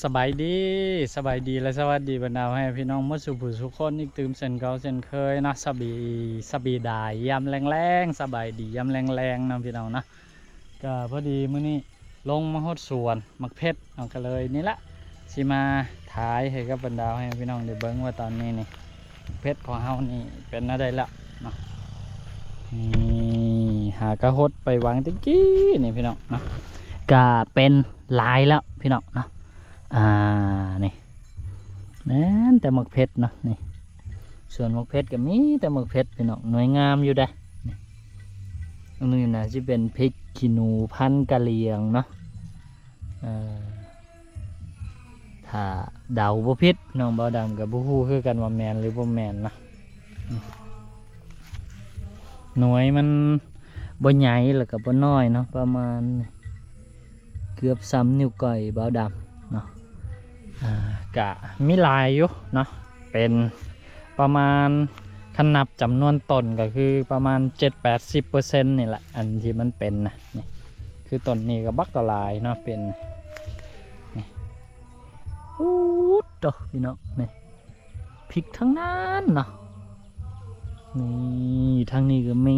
ສະບາຍດີ ສະບາຍດີ ແລະ ສະຫວັດດີບັນດາພໍ່ແມ່ພີ່ນ້ອງໝົດສູ່ຜູ້ສູ່ຄົນອີກຕື່ມເຊັ່ນເກົ່າເຊັ່ນເຄີຍເນາະ. ສະບີ ສະບີດາຍາມແລງໆ ສະບາຍດີຍາມແລງໆ ເນາະພີ່ນ້ອງເນາະ. ກະພໍດີມື້ນີ້ລົງມາຮອດສວນໝາກເຜັດເນາະ ກະເລີຍນີ້ລະ ຊິມາຖ່າຍໃຫ້ກັບບັນດາພໍ່ແມ່ພີ່ນ້ອງໄດ້ເບິ່ງວ່າຕອນນີ້ນີ້ ເຜັດຂອງເຮົານີ້ເປັນແນວໃດແລ້ວເນາະ. ນີ້ຫາກະຫົດໄປຫວ່າງແຕ່ກີ້ນີ້ພີ່ນ້ອງເນາະ ກະເປັນຫຼາຍແລ້ວພີ່ນ້ອງເນາະ. ອ່າ ນີ້ແມ່ນແຕ່ໝາກເຜັດເນາະ. ນີ້ສວນໝາກເຜັດກະມີແຕ່ໝາກເຜັດພີ່ນ້ອງ ໜ່ວຍງາມຢູ່ເດ້. ນີ້ ອັນນີ້ນະຊິເປັນພິກຂີ້ໜູພັນກະຫຼຽງເນາະ. ເອີ ຖ້າເດົາບໍ່ຜິດ ນ້ອງບ່າວດຳກໍບໍ່ຮູ້ຄືກັນວ່າແມ່ນຫຼືບໍ່ແມ່ນນະ. ໜ່ວຍມັນບໍ່ໃຫຍ່ ແລ້ວກໍບໍ່ນ້ອຍເນາະ ປະມານເກືອບສ່ຳນິ້ວກ້ອຍບ່າວດຳເນາະ. ອ່າ ກະມີຫຼາຍຢູ່ເນາະ ເປັນ ປະມານ ຄັນນັບຈຳນວນຕົ້ນກໍຄືປະມານເຈັດແປດສິບເປີເຊັນນີ້ແຫຼະ ອັນທີ່ມັນເປັນນະ. ນີ້ຄືຕົ້ນນີ້ກໍບັກຫຼາຍເນາະ ເປັນ ນີ້ ອູດໂຕ ພີ່ນ້ອງ ນີ້ພິກທັງນັ້ນເນາະ. ນີ້ທາງນີ້ກໍມີ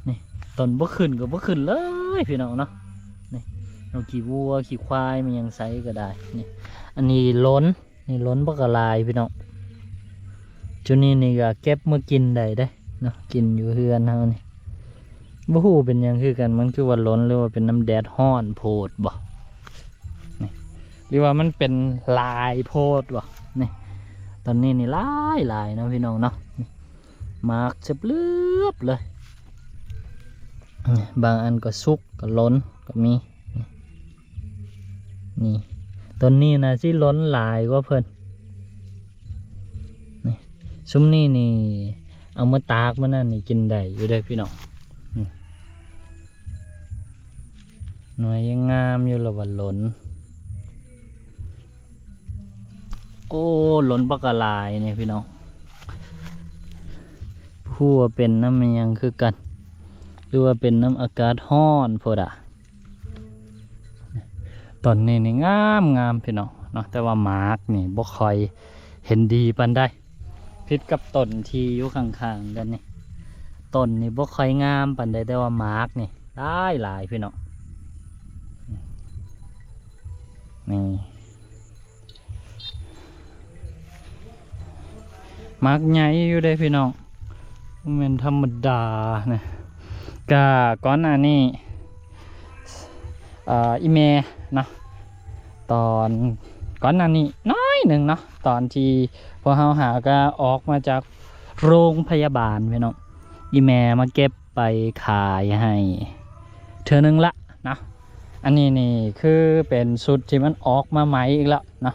ນີ້ຕົ້ນບໍ່ຂຶ້ນກໍບໍ່ຂຶ້ນເລີຍພີ່ນ້ອງເນາະ. ນີ້ເອົາຂີ້ວັວຂີ້ຄວາຍມາຫຍັງໃສ່ກໍໄດ້. ນີ້ ອັນນີ້ຫຼົນ ນີ້ຫຼົນບັກຫຼາຍພີ່ນ້ອງ. ຈຸດນີ້ນີ້ກໍເກັບມາກິນໄດ້ເດ້ເນາະ ກິນຢູ່ເຮືອນເຮົານີ້. ບໍ່ຮູ້ເປັນຫຍັງຄືກັນ ມັນຄືວ່າຫຼົນ ຫຼືວ່າເປັນນຳແດດຮ້ອນໂພດບໍ ນີ້ ຫຼືວ່າມັນເປັນຫຼາຍໂພດບໍ. ນີ້ ຕອນນີ້ນີ້ຫຼາຍຫຼາຍເນາະພີ່ນ້ອງເນາະ. ນີ້ໝາກເສບເຫຼືອບເລີຍ. ນີ້ບາງອັນກໍສຸກກໍຫຼົນກໍມີ. ນີ້ ຕົ້ນນີ້ນະຊິຫຼົນຫຼາຍກວ່າເພິ່ນ. ນີ້ ຊຸມນີ້ນີ້ເອົາມາຕາກມື້ນັ້ນນີ້ກິນໄດ້ຢູ່ເດ້ພີ່ນ້ອງ. ນີ້ ໜ່ວຍຍັງງາມຢູ່ ລະວ່າຫຼົນ. ໂອ້ ຫຼົນບັກຫຼາຍນີ້ພີ່ນ້ອງ. ບໍ່ຮູ້ວ່າເປັນນຳອີ່ຫຍັງຄືກັນ ຫຼືວ່າເປັນນຳອາກາດຮ້ອນໂພດອະ. ຕອນນີ້ນີ້ງາມໆ ພີ່ນ້ອງເນາະ ແຕ່ວ່າໝາກນີ້ບໍ່ຄ່ອຍເຫັນດີປານໃດ ຜິດກັບຕົ້ນທີ່ຢູ່ຂ້າງໆ ກັນນີ້. ຕົ້ນນີ້ບໍ່ຄ່ອຍງາມປານໃດ ແຕ່ວ່າໝາກນີ້ຫຼາຍໆ ພີ່ນ້ອງ. ນີ້ ໝາກໃຫຍ່ຢູ່ເດ້ພີ່ນ້ອງ ບໍ່ແມ່ນທຳມະດານະ. ກະກ່ອນໜ້ານີ້ ເອີ ອີ່ແມ່ເນາະ ຕອນກ່ອນໜ້ານີ້ໜ້ອຍໜຶ່ງເນາະ ຕອນທີ່ພວກເຮົາຫາກະອອກມາຈາກໂຮງພະຍາບານພີ່ນ້ອງ ອີ່ແມ່ມາເກັບ ໄປຂາຍໃຫ້ເທື່ອໜຶ່ງລະເນາະ. ອັນນີ້ນີ້ຄືເປັນຊຸດທີ່ມັນອອກມາໃໝ່ອີກແລ້ວເນາະ.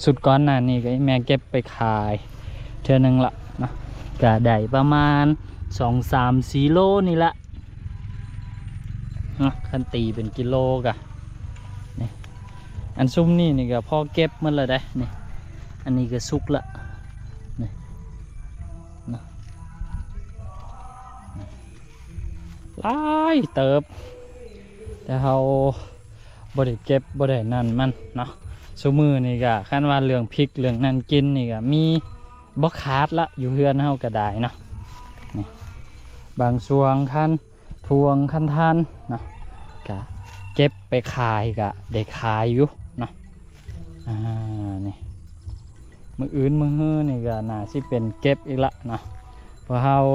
ຊຸດກ່ອນໜ້ານີ້ກໍອີ່ແມ່ເກັບໄປຂາຍເທື່ອໜຶ່ງລະເນາະ ກໍໄດ້ປະມານສອງສາມສີ່ໂລນີ້ລະເນາະ ຄັນຕີເປັນກິໂລກະ. ນີ້ ອັນຊຸມນີ້ນີ້ກໍພໍເກັບໝົດແລ້ວເດ້. ນີ້ ອັນນີ້ກໍສຸກລະ ນີ້ເນາະ. ຫຼາຍເຕີບ ແຕ່ເຮົາບໍ່ໄດ້ເກັບບໍ່ໄດ້ນັ້ນມັນເນາະ. ຊຸມື້ນີ້ກະຄັນວ່າເລື່ອງພິກເລື່ອງນັ້ນກິນນີ້ກະມີບໍ່ຂາດລະ ຢູ່ເຮືອນເຮົາກະໄດ້ເນາະ. ນີ້ ບາງຊ່ວງຄັນ ຊ່ວງຄັນທັນເນາະ ກະເກັບໄປຂາຍກະໄດ້ຂາຍຢູ່ເນາະ. ອ່າ ນີ້ ມື້ອື່ນມື້ຮືນີ້ກໍໜ້າຊິເປັນເກັບອີກລະເນາະ ເພາະເຮົາ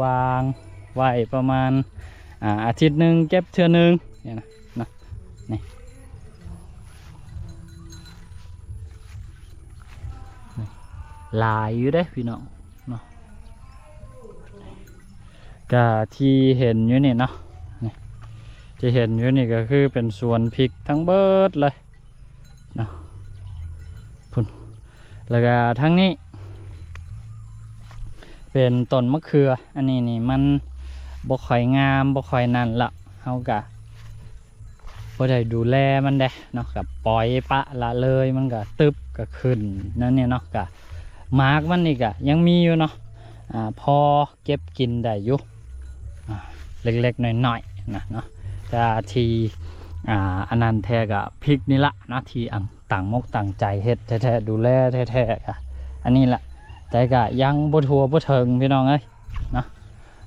ວາງໄວ້ປະມານ ອ່າ ອາທິດໜຶ່ງເກັບເທື່ອໜຶ່ງນີ້ນະເນາະ. ນີ້ ນີ້ ຫຼາຍຢູ່ເດ້ພີ່ນ້ອງເນາະ. ກະທີ່ເຫັນຢູ່ນີ້ເນາະ ນີ້ ທີ່ເຫັນຢູ່ນີ້ກໍຄືເປັນສວນພິກທັງເບິດເລີຍເນາະ ພຸ້ນ. ແລ້ວກະທາງນີ້ເປັນຕົ້ນມະເຂືອ ອັນນີ້ນີ້ມັນບໍ່ຄ່ອຍງາມ ບໍ່ຄ່ອຍນັ້ນລະ ເຮົາກະ ບໍ່ໄດ້ດູແລມັນເດ້ເນາະ ກະປ່ອຍປະລະເລີຍ ມັນກະຕຶບກະຂຶ້ນນັ້ນນີ້ເນາະ. ກະໝາກມັນນີ້ກະຍັງມີຢູ່ເນາະ ອ່າ ພໍເກັບກິນໄດ້ຢູ່ ອ່າ ເລັກໆ ນ້ອຍໆ ນະເນາະ. ແຕ່ທີ່ ອ່າ ອັນນັ້ນແທ້ກະພິກນີ້ລະເນາະ ທີ່ອັງ ຕັ້ງອົກຕັ້ງໃຈເຮັດແທ້ໆ ດູແລແທ້ໆ ກະອັນນີ້ລະ ແຕ່ກະຍັງບໍ່ທົ່ວບໍ່ເຖິງພີ່ນ້ອງເອີຍເນາະ.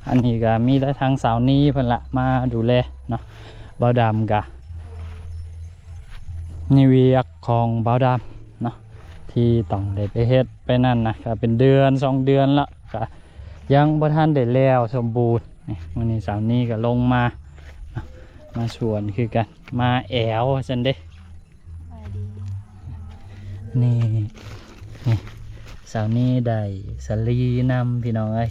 ອັນນີ້ກະມີແຕ່ທາງສາວນີເພິ່ນລະມາດູແລເນາະ. ບ່າວດຳກະມີວຽກຂອງບ່າວດຳເນາະ ທີ່ຕ້ອງໄດ້ໄປເຮັດໄປນັ້ນນະ ກະເປັນເດືອນສອງເດືອນລະ ກະຍັງບໍ່ທັນໄດ້ແລ້ວສົມບູນ. ນີ້ ມື້ນີ້ສາວນີກະລົງມາເນາະ ມາສວນຄືກັນ ມາແອວວ່າຊັ້ນເດ້. ສະບາຍດີ. ນີ້ ນີ້ ສາວນີໄດ້ສາລີນຳພີ່ນ້ອງເອີຍ.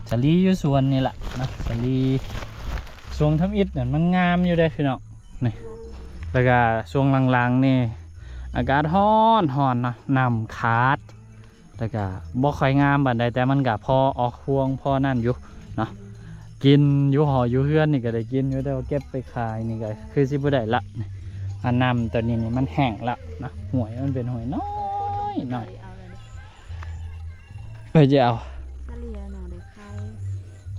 ສາລີຢູ່ສວນນີ້ລະເນາະ ສາລີຊ່ວງທຳອິດນັ້ນມັນງາມຢູ່ເດ້ພີ່ນ້ອງ. ນີ້ ແລ້ວກະຊ່ວງຫຼັງໆນີ້ອາກາດຮ້ອນໆເນາະ ນ້ຳຂາດ ແລ້ວກະບໍ່ຄ່ອຍງາມປານໃດ ແຕ່ມັນກະພໍອອກຮວງພໍນັ້ນຢູ່ເນາະ. ກິນຢູ່ຫໍຢູ່ເຮືອນນີ້ກະໄດ້ກິນຢູ່ ແຕ່ວ່າເກັບໄປຂາຍນີ້ກະຄືຊິບໍ່ໄດ້ລະ. ອັນນ້ຳໂຕນີ້ນີ້ມັນແຫ້ງລະເນາະ ຫ້ວຍມັນເປັນຫ້ວຍນ້ອຍໆ. ໃຜຈະເອົາ? ສາລີເນາະ ໄດ້ຂາຍ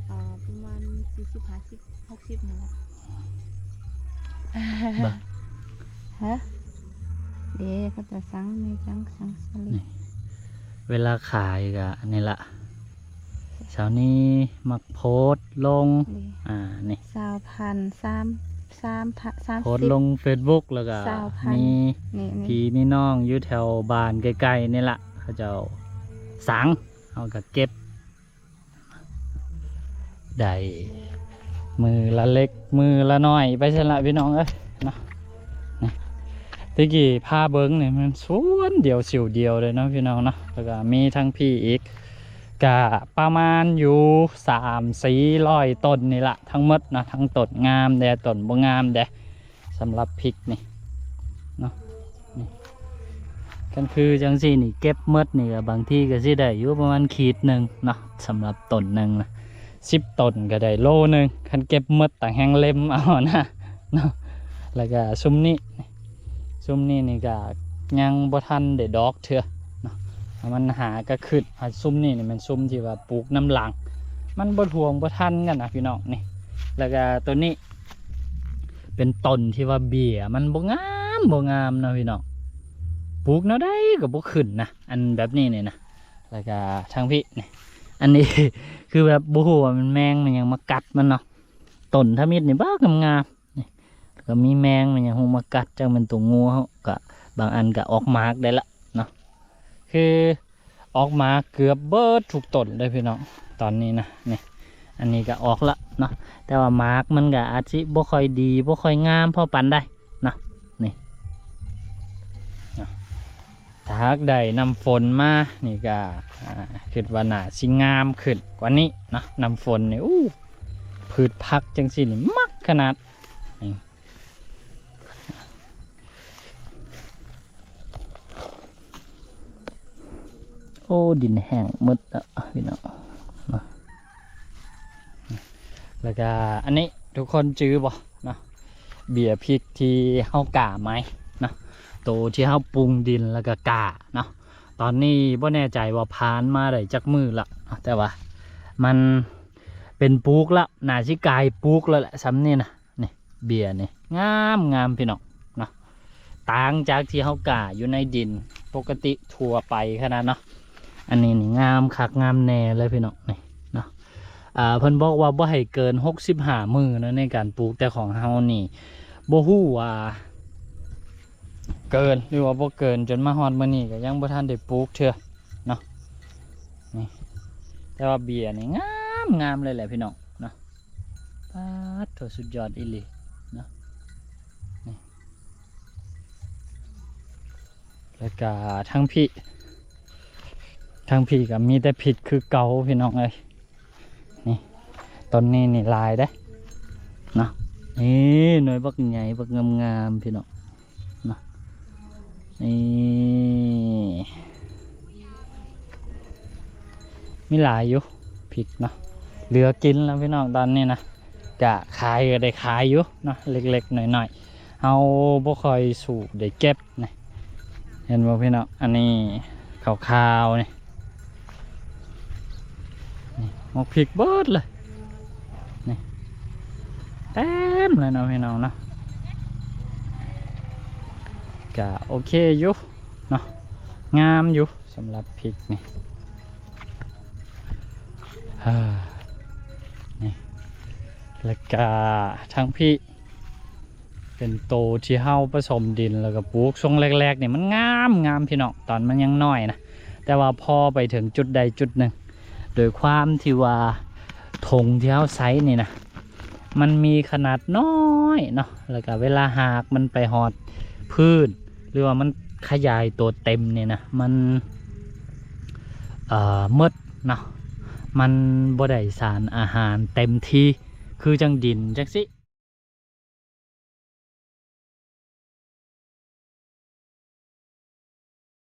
ເອີ ປະມານສີ່ສິບ ຫ້າສິບ ຫົກສິບນີ້ແຫຼະ. ບໍ່ ຮະ ເດ້ ເຂົາຈະສັ່ງ ມີຈັ່ງສັ່ງສະລິດ. ນີ້ ເວລາຂາຍກະອັນນີ້ລະ ສາວນີມັກໂພສລົງ ນີ້ ອ່າ ນີ້ ຊາວພັນ ສາມ ສາມພັນ ສາມສິບ ໂພສລົງເຟສບຸກ ແລ້ວກະ ຊາວພັນ ມີ ນີ້ ນີ້ ພີ່ມີນ້ອງຢູ່ແຖວບ້ານໃກ້ໆນີ້ລະ ເຂົາເຈົ້າສັ່ງ ເຮົາກະເກັບ ໄດ້ມື້ລະເລັກມື້ລະນ້ອຍໄປຊັ້ນລະພີ່ນ້ອງເອີຍເນາະ. ນີ້ ແຕ່ກີ້ພາເບິ່ງນີ້ແມ່ນສວນດຽວຊິວດຽວເລີຍເນາະພີ່ນ້ອງເນາະ. ແລ້ວກະມີທັງພີ້ອີກ ກະປະມານຢູ່ສາມສີ່ຮ້ອຍຕົ້ນນີ້ລະ ທັງໝົດເນາະ ທັງຕົ້ນງາມແດ່ ຕົ້ນບໍ່ງາມແດ່. ສຳລັບພິກນີ້ເນາະ ນີ້ ຄັນຄືຈັ່ງຊີ້ນີ້ ເກັບໝົດນີ້ກະບາງທີກະຊິໄດ້ຢູ່ປະມານຂີດໜຶ່ງເນາະ. ສຳລັບຕົ້ນໜຶ່ງນະ ສິບຕົ້ນກະໄດ້ໂລໜຶ່ງ ຄັນເກັບໝົດຕ່າງແຮ່ງເລັມເອົານະເນາະ. ແລ້ວກະຊຸມນີ້ ຊຸມນີ້ນີ້ກະຍັງບໍ່ທັນໄດ້ດອກເທື່ອເນາະ ມັນຫາກະຂຶ້ນ. ຊຸມນີ້ນີ້ແມ່ນຊຸມທີ່ວ່າປູກນຳຫຼັງ ມັນບໍ່ຖ້ວງບໍ່ທັນກັນນະພີ່ນ້ອງ. ນີ້ ແລ້ວກະໂຕນີ້ ເປັນຕົ້ນທີ່ວ່າເບ້ຍມັນບໍ່ງາມ ບໍ່ງາມເນາະພີ່ນ້ອງ ປູກແນວໃດກະບໍ່ຂຶ້ນນະ ອັນແບບນີ້ນີ້ນະ. ແລ້ວກະທາງພີ້ນີ້ ອັນນີ້ຄືແບບບໍ່ຮູ້ວ່າມັນແມງມັນຫຍັງມາກັດມັນເນາະ. ຕົ້ນທຳອິດນີ້ບັກງາມໆ ນີ້ ແລ້ວກະມີແມງມັນຫຍັງຮູ້ມາກັດ ຈັກແມ່ນໂຕງູເຮົາ ກະບາງອັນກະອອກໝາກໄດ້ລະເນາະ ຄື ອອກມາເກືອບເບິດທຸກຕົ້ນເລີຍພີ່ນ້ອງ ຕອນນີ້ນະ. ນີ້ ອັນນີ້ກະອອກລະເນາະ ແຕ່ວ່າໝາກມັນກະອາດຊິບໍ່ຄ່ອຍດີ ບໍ່ຄ່ອຍງາມພໍປານໃດເນາະ. ນີ້ ເນາະ ຖ້າຫາກໄດ້ນ້ຳຝົນມານີ້ກະ ອ່າ ຄິດວ່າໜ້າຊິງາມຂຶ້ນກວ່ານີ້ເນາະ. ນ້ຳຝົນນີ້ ອູ້ ພືດຜັກຈັ່ງຊີ້ນີ້ມັກຂະໜາດນີ້. ໂອ້ ດິນແຫ້ງໝົດແລ້ວພີ່ນ້ອງເນາະ. ແລ້ວກະອັນນີ້ທຸກຄົນຈື່ບໍ່ເນາະ ເບ້ຍພິກທີ່ເຮົາກ້າໃໝ່ເນາະ ໂຕທີ່ເຮົາປຸງດິນແລ້ວກະກ້າເນາະ. ຕອນນີ້ບໍ່ແນ່ໃຈວ່າຜ່ານມາໄດ້ຈັກມື້ລະ ແຕ່ວ່າມັນເປັນປູກລະ ໜ້າຊິກາຍປູກແລ້ວແຫຼະ ຊ່ຳນີ້ນະ. ນີ້ ເບ້ຍນີ້ງາມໆ ພີ່ນ້ອງເນາະ ຕ່າງຈາກທີ່ເຮົາກ້າຢູ່ໃນດິນປົກກະຕິທົ່ວໄປຂະໜາດເນາະ. ອັນນີ້ນີ້ງາມຄັກງາມແນ່ເລີຍພີ່ນ້ອງ ນີ້ເນາະ. ອ່າ ເພິ່ນບອກວ່າບໍ່ໃຫ້ເກີນຫົກສິບຫ້າມື້ເນາະໃນການປູກ ແຕ່ຂອງເຮົານີ້ບໍ່ຮູ້ວ່າເກີນ ຫຼືວ່າບໍ່ເກີນ ຈົນມາຮອດມື້ນີ້ກະຍັງບໍ່ທັນໄດ້ປູກເທື່ອເນາະ. ນີ້ ແຕ່ວ່າເບ້ຍນີ້ງາມໆ ເລີຍແຫຼະພີ່ນ້ອງເນາະ. ປາດໂທ້ ສຸດຍອດອີ່ຫຼີເນາະ. ນີ້ ແລ້ວກະທາງພີ້ ທາງພີ້ກະມີແຕ່ພິກຄືເກົ່າພີ່ນ້ອງເອີຍ. ນີ້ ຕົ້ນນີ້ນີ້ຫຼາຍເດ້ເນາະ. ນີ້ ໜ່ວຍບັກໃຫຍ່ບັກງາມໆ ພີ່ນ້ອງ ເນາະ. ນີ້ ມີຫຼາຍຢູ່ພິກເນາະ ເຫຼືອກິນແລ້ວພີ່ນ້ອງ. ຕອນນີ້ນະ ກະຂາຍກະໄດ້ຂາຍຢູ່ເນາະ ເລັກໆ ໜ້ອຍໆ ເຮົາບໍ່ຄ່ອຍສູ້ໄດ້ເກັບນີ້ ເຫັນບໍ່ພີ່ນ້ອງ. ອັນນີ້ຂາວໆ ນີ້ ນີ້ໝາກພິກເບິດເລີຍ ນີ້ເຕັມເລີຍເນາະພີ່ນ້ອງເນາະ. ກະໂອເຄຢູ່ເນາະ ງາມຢູ່ສຳລັບພິກນີ້ ເອີ ນີ້ ແລ້ວກະທາງພີ້ ເປັນໂຕທີ່ເຮົາປະສົມດິນ ແລ້ວກໍປູກຊ່ວງແລກໆນີ້ ມັນງາມ ງາມພີ່ນ້ອງ ຕອນມັນຍັງນ້ອຍນະ. ແຕ່ວ່າພໍໄປເຖິງຈຸດໃດຈຸດໜຶ່ງ ໂດຍຄວາມທີ່ວ່າຖົງທີ່ເຮົາໃຊ້ນີ້ນະ ມັນມີຂະໜາດນ້ອຍເນາະ ແລ້ວກໍເວລາຮາກມັນໄປຮອດພື້ນ ຫຼືວ່າມັນຂະຫຍາຍໂຕເຕັມນີ້ນະ ມັນ ເອີ ໝົດເນາະ ມັນບໍ່ໄດ້ສານອາຫານເຕັມທີ່ ຄືຈັ່ງດິນຈັ່ງຊີ້.